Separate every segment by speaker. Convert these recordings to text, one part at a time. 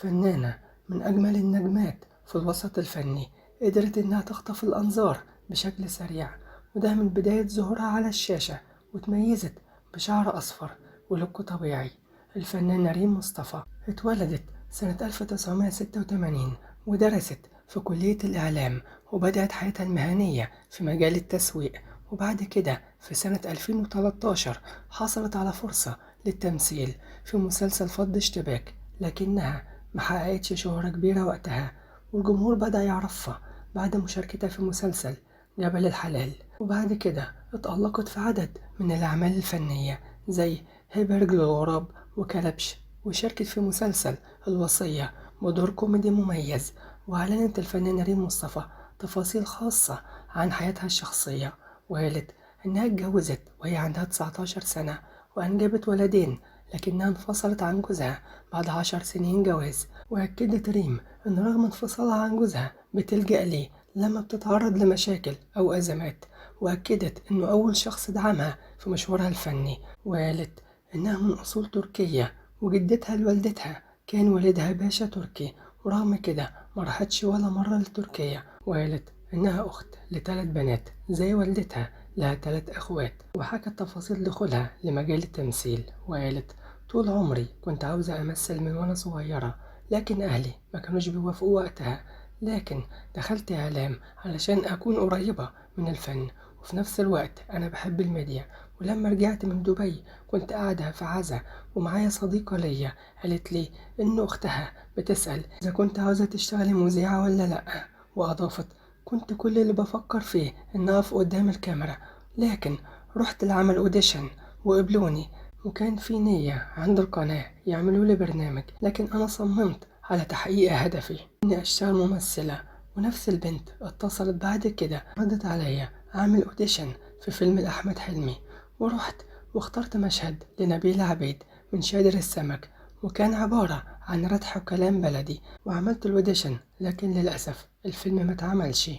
Speaker 1: فنانة من أجمل النجمات في الوسط الفني، قدرت إنها تخطف الأنظار بشكل سريع، وده من بداية ظهورها على الشاشة، وتميزت بشعر أصفر ولوك طبيعي. الفنانة ريم مصطفى اتولدت سنة 1986 ودرست في كلية الإعلام، وبدأت حياتها المهنية في مجال التسويق، وبعد كده في سنة 2013 حصلت على فرصة للتمثيل في مسلسل فض اشتباك، لكنها ما حققتش شهرة كبيرة وقتها، والجمهور بدأ يعرفها بعد مشاركتها في مسلسل جبل الحلال. وبعد كده اتألقت في عدد من الأعمال الفنية زي هبة رجل الغراب وكلبش، وشاركت في مسلسل الوصية بدور كوميدي مميز. وأعلنت الفنانة ريم مصطفى تفاصيل خاصة عن حياتها الشخصية، وقالت إنها اتجوزت وهي عندها 19 سنة وأنجبت ولدين، لكنها انفصلت عن جوزها بعد 10 سنين جواز. وأكدت ريم إن رغم انفصالها عن جوزها بتلجأ ليه لما بتتعرض لمشاكل أو أزمات، وأكدت إنه أول شخص دعمها في مشوارها الفني. وقالت إنها من أصول تركية، وجدتها لوالدتها كان والدها باشا تركي، ورغم كده ما راحتش ولا مرة لتركيا. وقالت إنها أخت لثلاث بنات زي والدتها، لها 3 أخوات. وحكت تفاصيل دخولها لمجال التمثيل، وقالت طول عمري كنت عاوزة أمثل من وأنا صغيرة، لكن أهلي ما كانوش بيوافقوا وقتها، لكن دخلت إعلام علشان أكون قريبة من الفن، وفي نفس الوقت أنا بحب الميديا. ولما رجعت من دبي كنت قاعدة في عزا ومعايا صديقة ليا، قالت لي إن أختها بتسأل إذا كنت عاوزة تشتغلي مذيعة ولا لأ، وأضافت كنت كل اللي بفكر فيه إن أقف قدام الكاميرا، لكن رحت لعمل audition وقبلوني، وكان في نية عند القناة يعملوا لي برنامج، لكن أنا صممت على تحقيق هدفي إني أشتغل ممثلة. ونفس البنت اتصلت بعد كده ردت عليا أعمل audition في فيلم لأحمد حلمي، ورحت واخترت مشهد لنبيلة عبيد من شادر السمك، وكان عبارة عن ردح وكلام بلدي، وعملت ال audition لكن للأسف الفيلم ما اتعملش.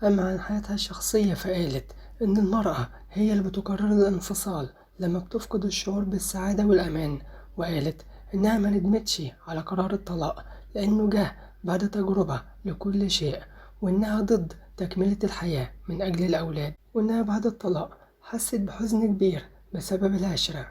Speaker 1: أما عن حياتها الشخصية فقالت إن المرأة هي اللي بتقرر الانفصال لما بتفقد الشعور بالسعادة والأمان، وقالت إنها ما ندمتش على قرار الطلاق لأنه جه بعد تجربة لكل شيء، وإنها ضد تكملة الحياة من أجل الأولاد، وإنها بعد الطلاق حست بحزن كبير بسبب العشرة.